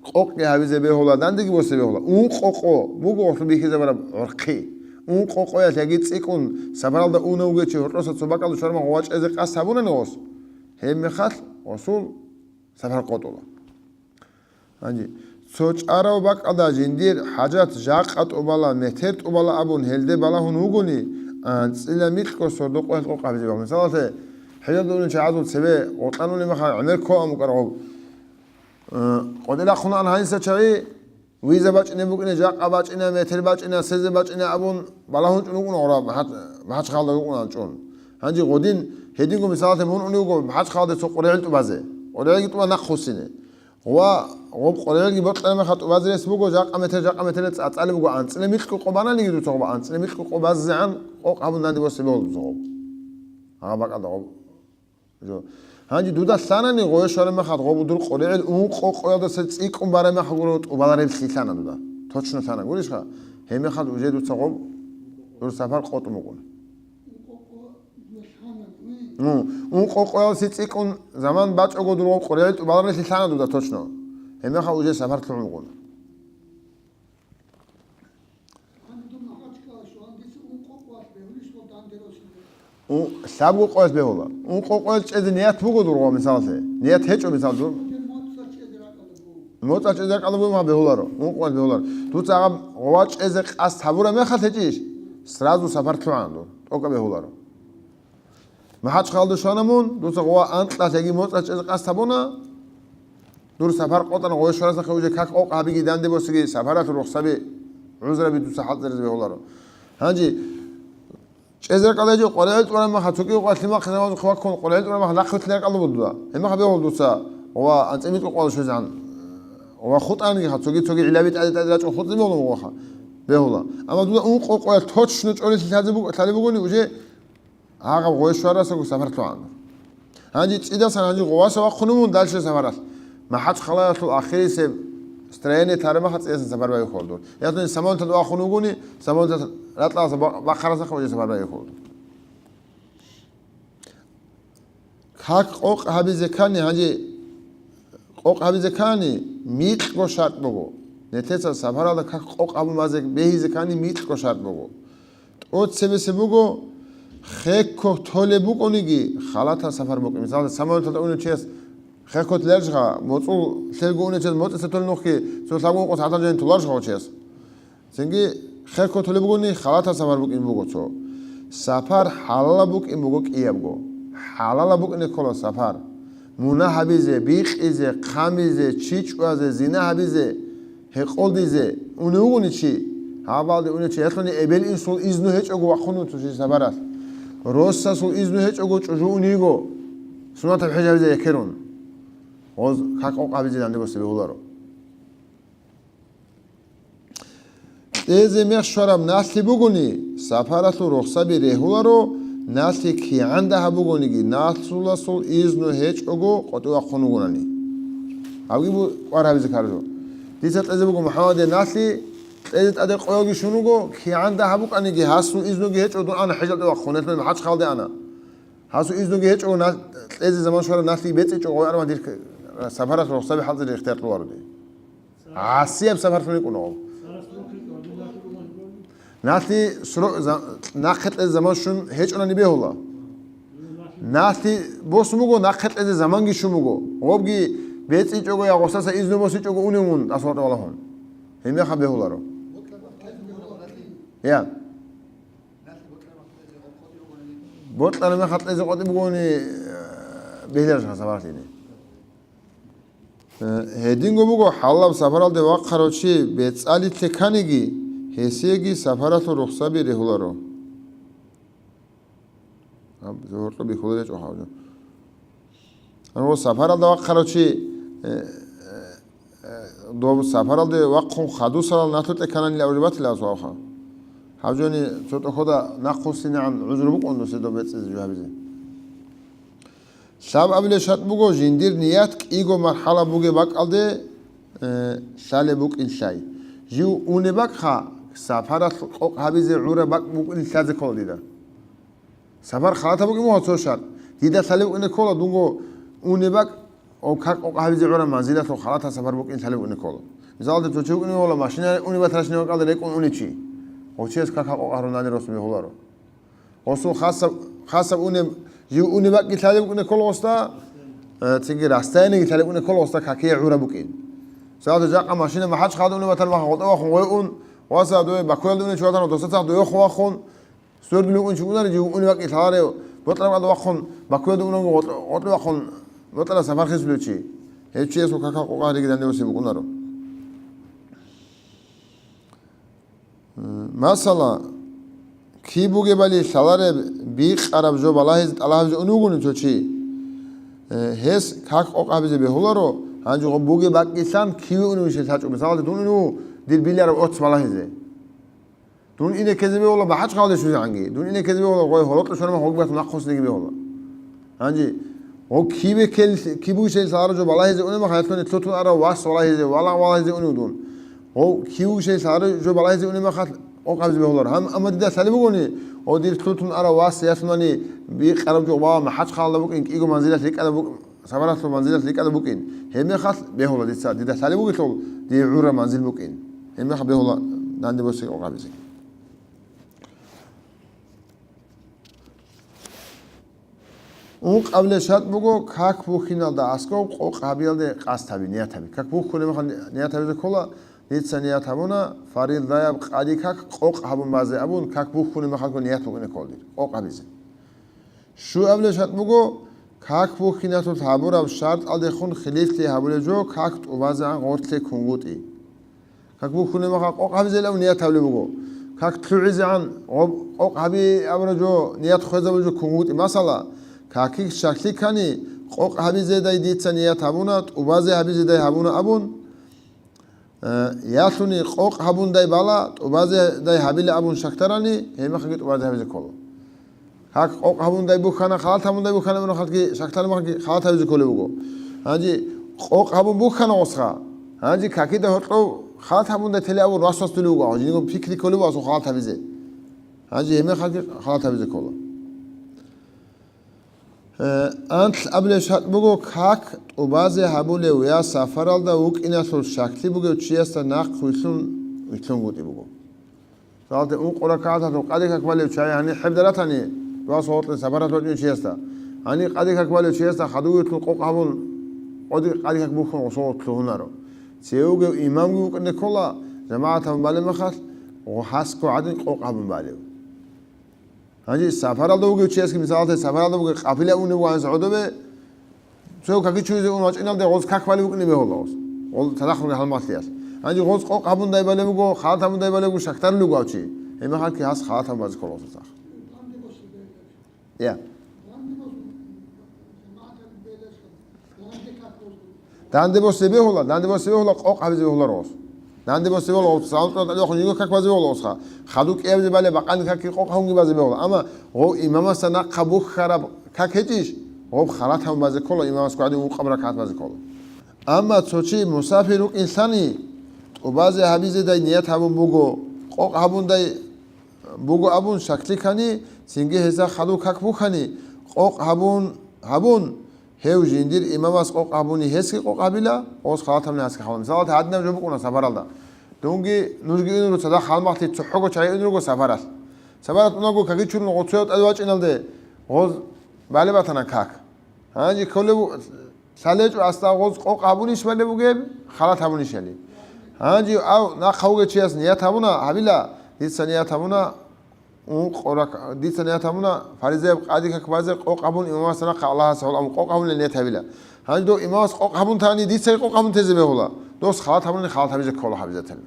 къокъги гьабизе бегьула, дандеги босе бегьула. Ункъо къо буго гъорлъ бихьизабураб гӀорхъи. Ункъо къоялъ яги цӀикӀкӀун сапаралда унев вугев чи гьоркьоса цо бакӀалда щвараб мехалъ гъоба чӀезе къасд гьабунани гъос, гьебмехалъ гъосул сапар къотӀула. Гьанже цо чӀарав бакӀалда жиндир хӀажат жакъа тӀубала, метер тӀубала абун гьелде балагьун вугони, анцӀила микьго сордо къоялъ къокъ гьабизе бегьула. Мисалалъе, хӀежалда унев чи гӀазул цебе гъоркьан унеб мехалъ гӀемер ккоан букӀараб гъоб. Э, къотӀи рахъунаан гьаниса чагӀи, виза бачӀине букӀине, жакъа бачӀине, метер бачӀине, сезе бачӀине абун балагьун чӀун вукӀуна гъора, МахӀач-, МахӀачхъалда вукӀунаан чӀун. Гьанже гъодин гьединго мисалалъе мун унев вуго МахӀачхъалде цо къоригӀел тӀубазе, къоригӀелги тӀуба нахъ хуссине. Ва гъоб къоригӀелги бокьараб мехалъ тӀубазе рес буго, жакъа метер, жакъа метер цӀацӀалеб буго, анцӀила микьго къо бананиги дуца гъоб, анцӀила микьго къо базегӀан къокъ гьабун данде босе бегьула дуца гъоб. Гьаб бакӀалда гъоб. Жо. Гьанже дуда лъанани гъое щвараб мехалъ гъоб дур къоригӀел ункъо къоялдаса цӀикӀкӀун бараб мехалъ гуро тӀубалареб лъилъана дуда. Точно лъана гурищха? Гьеб мехалъ уже дуца гъоб дур сапар къотӀун букӀун. Ну, ункъо къоялдаса цӀикӀкӀун заман бачӀого дур гъоб къоригӀел тӀубалареб лъилъана дуда точно. Гьеб мехалъ уже сапар лъугӀун букӀун. У, лъабго къоялъ бегьула. Ункъо къоялъ чӀезе ният буго дур гъо, мисалалъе. Ният гьечӀо, мисал, дур. МоцӀалъ чӀезе ракӀалда буго, ма бегьуларо. Ункъо къоялъ бегьуларо. Дуца гъоб гъова чӀезе къасд гьабураб мехалъ гьечӀищ, сразу сапар лъугӀана дур. ТӀокӀаб бегьуларо. МахӀачхъалда щвана мун, дуца гъова анкьалъ яги моцӀалъ чӀезе къасд гьабуна, дур сапар къотӀана, гъое щварасахъе уже как къокъ гьабиги данде босиги сапаралъул рухсаби, гӀузраби дуца хӀалтӀизаризе бегьуларо. Гьанже чӀезе ракӀалда гьечӀо, къоригӀел тӀураб мехалъ, цо кӀиго къоялъ лъимахъе заман вахъун, къоригӀел тӀураб мехалъ нахъвилълъине ракӀалда буго дуда. Гьеб мехалъ бегьула дуца, гъова анцӀила микьго къоялъ щвезегӀан, гъова хутӀанги, цоги-цоги гӀиллаби тӀаде-тӀаде рачӀун хутӀизе бегьула гъова. Бегьула. Амма дуда ункъо къоялъ точно чӀолелъи лъазе буго, лъалеб бугони, уже гьагъаб гъое щварасаго сапар лъугӀана. Гьанже цӀидасан гьанже гъоваса вахъун вун дальше сапаралъ. МахӀачхъалаялъул ахирисеб строение тараб мехалъ цӀидасан сапар байбихьула дур. Ясни самолеталда вахъун вугони, самолеталъ ракьалдаса ба-, бахъарасахъе уже сапар байбихьула дур. Как къокъ гьабизе ккани, гьанже къокъ гьабизе ккани, микьго шартӀ буго. Нилъеца сапаралда как къокъ гьабун базе бегьизе ккани, микьго шартӀ буго. ТӀоцебесеб буго, хекко толеб букӀониги, халатаб сапар букӀин. Мисалда, самолеталда унев чияс хекко толелъха, моцӀул лъелго унев чияс моцӀица толеб нухги, цо лъабго-ункъо сагӀаталда жаниб толарищха гъов чияс? Цинги хекко толеб бугони, халатаб сапар букӀин буго цо. Сапар хӀалалаб букӀин буго кӀиябго. ХӀалалаб букӀине ккола сапар. Мунагь гьабизе, бикъизе, хъамизе, чи чӀвазе, зина гьабизе, гьекъолдизе унев вугони чи, гьабалде унев чи, гьелъуни эбел-инсул изну гьечӀого вахъун вуцо чи сапаралъ. Росасул изну гьечӀого чӀужу унего, сунатаб хӀеж гьабизе экерун. Гъоз как къокъ гьабизе данде босе бегьуларо. Кьезе мех щвараб налъи бугони, сапаралъул рухсаби регьуларо, налъи кигӀан дагьаб бугониги, налъуласул изну гьечӀого къотӀи вахъун вугонани. Гьабги бу-, кӀвар гьабизе ккараб жо. Дица кьезе буго МухӀаммадие налъи, кьезе тӀаде къоялги щун вуго, кигӀан дагьаб букӀаниги, гьасул изнуги гьечӀого дун ана хӀежалде вахъун, гьелъул МахӀачхъалде ана. Гьасул изнуги гьечӀого налъ-, кьезе заман щвараб налъи бецӀичӀого гӀарман дир сапаралъул рухсаби хӀалтӀизе ихтияр кьоларо дие. ГӀасияб сапарлъун йикӀуна гъов. Налъи сро-, за-, нахъе кьезе заман щун гьечӀонани бегьула. Налъи босун буго, нахъе кьезе заманги щун буго. Гъобги бецӀичӀого я гъосаса изну босичӀого унев мун, тӀасалда валагьун. Гьеб мехалъ бегьуларо. Я. Бокьараб мехалъ кьезе къотӀи бугони, э, бегьларищха сапарлъине? Э, гьединго буго, хӀалалаб сапаралде вахъарав чи бецӀалилъе кканиги, гьесиеги сапаралъул рухсаби регьуларо. Гьаб, гьоркьоб бихьулел гьечӀо гьаб жо. Гьанже сапаралда вахъарав чи, э, э, э, доб сапаралде вахъун хадусарал налъу тӀекананила уже батила асухъа. Гьаб жони цо тӀохода нахъ хуссинегӀан гӀузру букӀун дусе доб бецӀизе жо гьабизе. Лъабабилеб шартӀ буго, жиндир ният кӀиго мархӀала бугеб бакӀалде, э, лъалеб букӀин лъай. Жив унеб бакӀха, сапаралъ къокъ гьабизе гӀураб бакӀ букӀин лъазе ккола дида. Сапар халатаб букӀин буго цо шартӀ. Дида лъалеб букӀине ккола дунго унеб бакӀ, о, как къокъ гьабизе гӀураб манзилалъул халатаб сапар букӀин лъалеб букӀине ккола. Мисалалда, цо чи вукӀине ккола машина унеб батарашни бакӀалда рекӀун унев чи. Гъов чияс как гьаб къокъ гьарунани росун бегьуларо. Гъосул хасаб, хасаб унеб, жив унеб бакӀги лъалеб букӀине ккола гъосда, э, цинги расстояниеги лъалеб букӀине ккола гъосда какие гӀураб букӀин. Мисалалда, жакъа машина МахӀачхъалда унеб батараб махал гъотӀа вахун гъой ун, васа дой Бакуялда унев чи ватана, досда цадахъ дойохъ вахун, Свердлугьун чи унарев жив унеб бакӀги лъаларев, БатӀлабкӀалда вахъун, Бакуялда унев гъотӀ-, гъотӀа вахъун, БатӀлаб сапар хисулев чи. Гьев чиясул какал къокъ гьариги данде босизе букӀунаро. М, масала, киб бугебали лъалареб бикъараб жо балагьизе тӀалаб гьабизе унев вугони цо чи, э, гьес как къокъ гьабизе бегьуларо, гьанже гъоб бугеб бакӀги лъан киве уневищел лъачӀо. Мисалалда, дун унев дир билараб оц балагьизе. Дун ине ккезе бегьула МахӀачхъалде щвезегӀанги. Дун ине ккезе бегьула гъой гьоркье щвараб махал гъоги батун нахъ хоснеги бегьула. Гьанже гъо кибе ккел-, киб бугищали лъаларо жо балагьизе унеб махалъ, лъутун арав вас валагьизе, валагь валагьизе унев дун. Гъо киб бугищали лъаларо жо балагьизе унеб махалъ, къокъ гьабизе бегьуларо. Гьам-, амма дида лъалеб бугони, о, дир лъутун арав вас ялъунани бикъараб жо ва МахӀачхъалда букӀин, кӀиго манзилалъ рикӀкӀада букӀ-, сапаралъул манзилалъ рикӀкӀада букӀин. Гьеб мехалъ бегьула дица, дида лъалеб бугелъул, дие гӀураб манзил букӀин. Гьеб мехалъ бегьула данде босизе къокъ гьабизе. Ункъабилеб шартӀ буго, как бухьиналда аскӀов къокъ гьабиялде къасд гьаби, ният гьаби. Как бухьулеб мехалъ ният гьабизе ккола, дица ният гьабуна, фаризаяб къади как къокъ гьабун базе абун, как бухьулеб мехалъго ният букӀине ккола дир, къокъ гьабизе. Щуабилеб шартӀ буго, как бухьиналъул гьабураб шартӀалдехун хилифлъи гьабулеб жо как тӀубазегӀан гъорлъе кунгутӀи. Как бухьулеб мехалъ къокъ гьабизелав ният гьабулеб буго. Как лъугӀизегӀан гъоб-, къокъ гьаби абураб жо ният хвезабулеб жо кунгутӀи. Масала, какил щаклъи ккани, къокъ гьабизедай дица ният гьабуна, тӀубазе гьабизедай гьабуна абун, э, ялъуни къокъ гьабундай бала, тӀубазедай гьабила абун щаклъарани, гьеб мехалъги тӀубазе гьабизе ккола. Гьак къокъ гьабундай бухьана, халат гьабундай бухьана абуна халатги, шаклъана махалги халат гьабизе кколеб буго. Гьанже къокъ гьабун бухьана гъосха. Гьанже какида гьоркьов халат гьабундай теле абун вас-вас тулев вуго. Гьанже пикри кколев асул халат гьабизе. Гьанже гьеб мехалги халат гьабизе ккола. Э, анлъабилеб шартӀ буго, как тӀубазе гьабулев я сафаралда вукӀиналъул щаклъи бугев чиясда нахъ вилълъун, вилълъунгутӀи буго. Салате ункъо ракагӀаталъул къади как балев чай гьанир хӀеб даратани, дугьа согъоркье сапаралъ вачӀунев чиясда. Гьанир къади как балев чиясда хадув вилълъун къокъ гьабун, къоди къади как бухьун гъосо лъугьунаро. Цеве вугев имамги вукӀине ккола, жамагӀат гьабун балеб мехалъ, гъо-, гьасго гӀадин къокъ гьабун балев. Гьанже сапаралда вугев чиясги, мисалалда, сапаралда вугев къапила унев вугони гӀодобе, цо какичуризе ун вачӀиналде гъоз как балев вукӀине бегьула гъоз. Гъол цадахъ ругел гьалмагълъиялъ. Гьанже гъоз къокъ гьабундай балеб буго, халат гьабундай балеб буго, шакдарулев вуго гьав чи. Гьеб мехалъги гьас халат гьабун базе ккола гъоз цадахъ. Я. Данде босе бегьула, данде босе бегьула, къокъ гьабизе бегьула гъос. Данде босе бегьула гъос, салам тӀад алёхун йиго как базе бегьула гъосха. Хадув кӀиабизе бале, бакъани какги къокъ гьабунги базе бегьула. Амма гъов имамасда нахъа бухьараб как гьечӀищ, гъоб халат гьабун базе ккола, имамас гӀадин ункъаб ракагӀат базе ккола. Амма цо чи мусафир вукӀинлъани, тӀубазе гьабизедай ният гьабун буго, къокъ гьабундай буго абун щаклъи ккани, цинги гьезда хадув как бухьани, къокъ гьабун, гьабун, гьев жиндир имамас къокъ гьабуни гьесги къокъ гьабила, гъос халат гьабуни гьасги хӀалал. Мисалалда, гьадинаб жо букӀуна сапаралда. Дунги нужги ун руго цадахъ гьалмагълъи цохӀого чагӀи ун руго сапаралъ. Сапаралъ унаго какичурун гъоцояв тӀаде вачӀиналде, гъоз балеб батана как. Гьанже кколеб бу-, лъалечӀо асда гъоз къокъ гьабунищ балеб бугеб, халат гьабунищали. Гьанже ав нахъа вугев чияс ният гьабуна, гьабила, дица ният гьабуна, ункъо рак-, дица ният гьабуна, фаризаяб къади как базе къокъ гьабун имамас нахъа Аллагьас гьавул абун къокъ гьабунилан ният гьабила. Гьанже дов имамас къокъ гьабун тани, дицаги къокъ гьабун тезе бегьула. Дос халат гьабунани халат гьабизе ккола гьабизатани.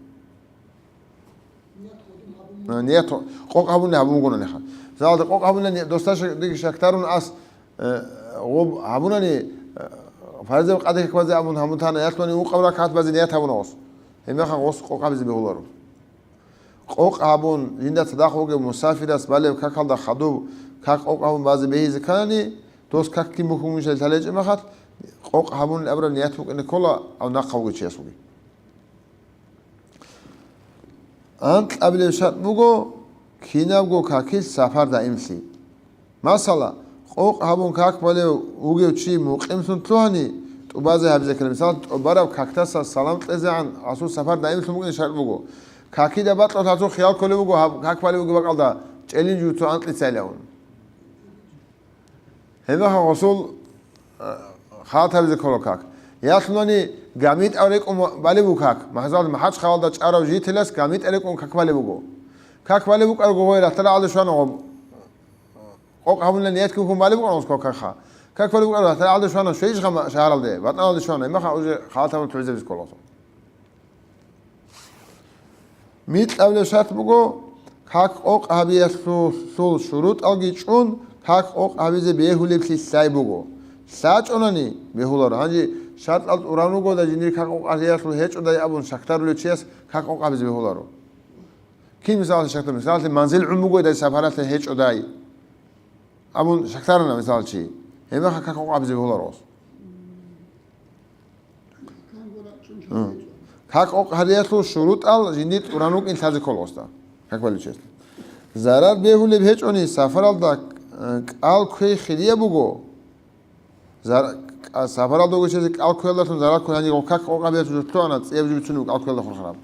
Ният къокъ гьабунани гьабун бугонаниха. Залда къокъ гьабунани досда ша-, диги шакдарун ас, э, гъоб гьабунани, э, фаризаяб къади как базе абун гьабун тана, ялъуни ункъаб ракагӀат базе ният гьабуна гъос. Гьебмехалъ гъос къокъ гьабизе бегьуларо. Къокъ гьабун, жинда цадахъ вугев мусафирас балеб какалда хадуб как къокъ гьабун базе бегьизе ккани, дос какги бухьун вугищали лъалечӀеб мехалъ, къокъ гьабунилан абураб ният букӀине ккола, ав нахъа вугев чияс вугев. Анкьабилеб шартӀ буго, кинабго какилъ сапар даимлъи. Масала, Къокъ гьабун как балев вугев чи мукъимлъун лъугьани, тӀубазе гьабизе ккела. Мисал, тӀубараб какдаса салам кьезегӀан гьасул сапар даимлъун букӀине шартӀ буго. Какида бакьулъ гьасул хиял кколев вуго, гьаб как балев вугеб бакӀалда чӀелин жуцо анкьицайилавун. Гьебмехалъ гъосул, э, халат гьабизе ккола как. Ялъунани гамитӀал рекӀун балеб буго как. Махзал МахӀачхъалалда чӀарав жителас гамитӀал рекӀун как балеб буго. Как балеб букӀарго гъой ратарагӀалде щвана гъоб. Къокъ гьабунилан ниятги букӀун балеб букӀарго как. Как балеб букӀарго ратарагӀалде щвана, щвейищха шагьаралде, батӀаналде щвана, гьебмехалъ уже халат гьабун лъугӀизабизе ккола. Микьабилеб шартӀ буго, как къокъ гьабиялъул шурутӀалги чӀун, как къокъ гьабизе бегьулеблъи лъай буго. ЛъачӀунани бегьуларо. Гьанже шартӀал тӀуран ругодай, жиндир как къокъ гьабиялъул гьечӀодай абун шакдарулев чияс как къокъ гьабизе бегьуларо. Кин мисалалъе шакдар, мисалалъе манзил гӀун бугодай, сапаралъе гьечӀодай абун шакдарана мисал чи. Гьебмехалъ как къокъ гьабизе бегьуларо. Гьу. Как къокъ гьариялъул шурутӀал жиндир тӀуран рукӀин лъазе ккола гъосда. Как балев чиясда. Зарал бегьулеб гьечӀони, сапаралда, э, кӀал кквей хирияб буго. Зар-, кӀа-, сапаралда вугев чиясе кӀал кквеялдалъун зарал кквей, гьанже гъов как къокъ гьабиялъул жо лъугӀана, цӀияб жо бицунеб кӀал кквеялда хурхараб.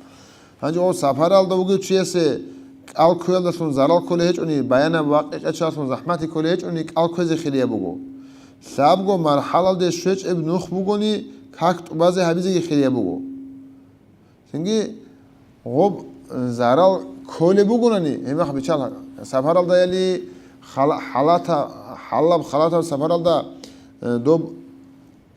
Гьанже гъов сапаралда вугев чиясе кӀал кквеялдалъун зарал кколей гьечӀони, баянаб вакъи къечалъун захӀматги кколей гьечӀони, кӀал кквезе хирияб буго. Лъабго мархӀалалде щвечӀеб нух бугони, как тӀубазе гьабизеги хирияб буго. Цинги гъоб, э, зарал кколеб бугонани, гьебмехалъ биччал сапаралдаяли хала-, халата-, хӀалаб халатаб сапаралда, э, доб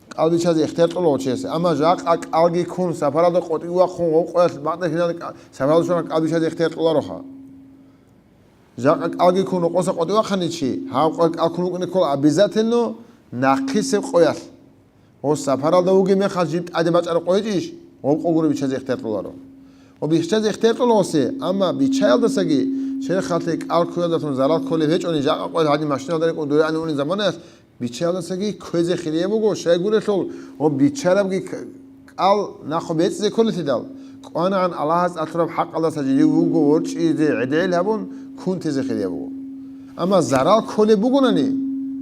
кӀал биччазе ихтияр кьола гъов чиясе. Амма жакъа кӀалги ккун, сапаралда къотӀи вахъун, гъов къоялъ бакъда киналда кӀа-, сапаралда щвана кӀал биччазе ихтияр кьолароха. Жакъа кӀалги ккун рокъоса къотӀи вахъани чи, гьав къоялъ кӀал ккун вукӀине ккола обязательно нахъисеб къоялъ. Гъос сапаралда вугеб мехалъ жиб тӀаде бачӀараб къо гьечӀищ, гъоб къо гуро биччазе ихтияр кьоларо. Гъоб биччазе ихтияр кьола гъосе, амма биччаялдасаги, черхалъе кӀал кквеялдалъун зарал кколеб гьечӀони, жакъа къоялъ гьадин машиналда рекӀун дуе ани унеб заманаялъ, биччаялдасаги кквезе хирияб буго, щайгурелъул гъоб биччарабги к-, кӀал нахъе бецӀизе кколелъидал, кӀванагӀан Аллагьас тӀад лъураб хӀакъалдаса жиндир вуго ворчӀизе гӀедегӀил гьабун, ккун тезе хирияб буго. Амма зарал кколеб бугонани,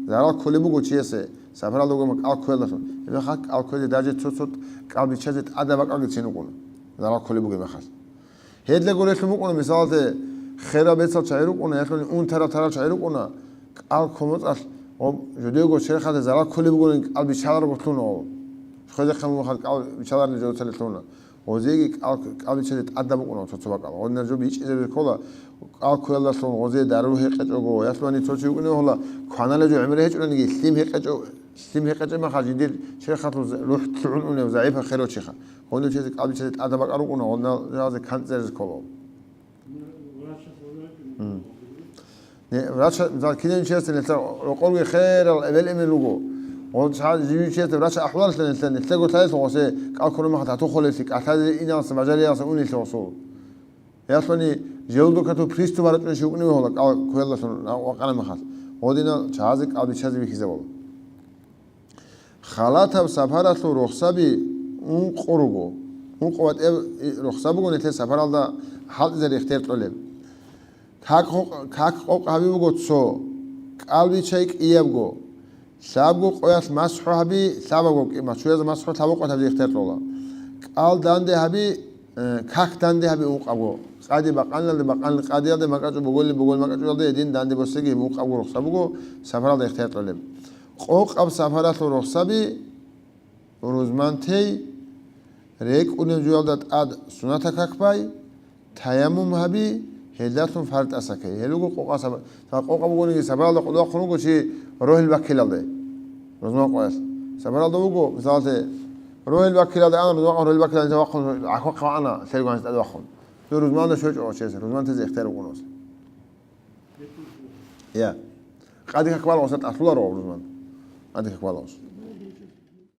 зарал кколеб буго чиясе, сапаралда вугеб кӀал кквеялдалъун, гьебмехалъ кӀал кквезе даже цо-цо кӀал биччазе тӀадаб бакӀалдецин вукӀуна, зарал кколеб бугеб мехалъ. Гьединго релълъун букӀуна, мисалалъе, херал бецал чагӀи рукӀуна, ялъуни унтарал тарал чагӀи рукӀуна, кӀал кколеб мехалъ, гъоб жидего черхалде зарал кколеб бугони кӀал биччаларого лъугьуна гъов. Хвезехъе мухъал кӀал биччаларин жо цале лъугьуна. Гъозеги кӀал, кӀал биччазе тӀадаб букӀуна цо-цо бакӀал. Гъодинаб жо бичӀчӀизабизе ккола, кӀал кквеялдалъун гъозе дару гьекъечӀого, ялъуни цо чи вукӀине вугьула, кваналеб жо гӀемер гьечӀониги, лъим гьекъечӀо, лъим гьекъечӀеб мехалъ жиндир черхалъул за-, рухӀ лъугӀун унев загӀипаб херав чиха. Гьунив чиясе кӀал биччазе тӀадаб бакӀал рукӀуна, гьунал жалазе канцӀ гьерезе ккола. М. Не, врач, мисал, кинав чиясе нилъер рокъорги херал эбел-эмен руго. Гъо, ша-, жив чиясе врач ахӀвалалъе нилъер, нилъего лъаялъур гъосе кӀал кколеб мехалъ тату холелъи, кӀалъазе иналса, бажариялса унелъи гъосул. Ялъуни желудокалъул приступ гьаричӀунищ вукӀине вугьула кӀал кквеялдалъун вакъана мехалъ. Гъодинал чагӀазе кӀал биччазе бихьизабула. Халатаб сапаралъул рухсаби ункъо руго. Ункъо батӀияб рухса буго нилъер сапаралда хӀалтӀизари ихтияр кьолеб. Как къокъ-, как къокъ гьаби буго цо, кӀал биччай кӀиябго, лъабго къоялъ масхӀу гьаби лъабабго кӀи-, мачуяз масхӀу лъабго къоялъ гьабизе ихтияр кьола. КӀал данде гьаби, э, как данде гьаби ункъабго. Къади бакъаналде, бакъанил къадиялде, макьачӀу буголил, буголил макьачӀуялде гьедин данде босиги ункъабго рухса буго, сапаралда ихтияр кьолеб. Къокъаб сапаралъул рухсаби: рузман тей, рекӀунеб жоялда тӀад суннатаб как бай, таяммум гьаби, гьелдалъун фард тӀаса ккей. Гьел руго къокъа саба-, ва къокъа бугониги сапаралда къотӀи вахъун вуго чи рогьел баккилалде. Рузман къоялъ. Сапаралда вуго, мисалалъе, рогьел баккилалде ана, рузман къо-, рогьел баккилалде вахъун, гӀахьвахъ вана, лъелгванас тӀад вахъун. Цо рузманалда щвечӀо чиясе, рузман тезе ихтияр букӀуна. Я. Къади как балагьун гъосда тӀалъуларо рузман. Къади как балагьун.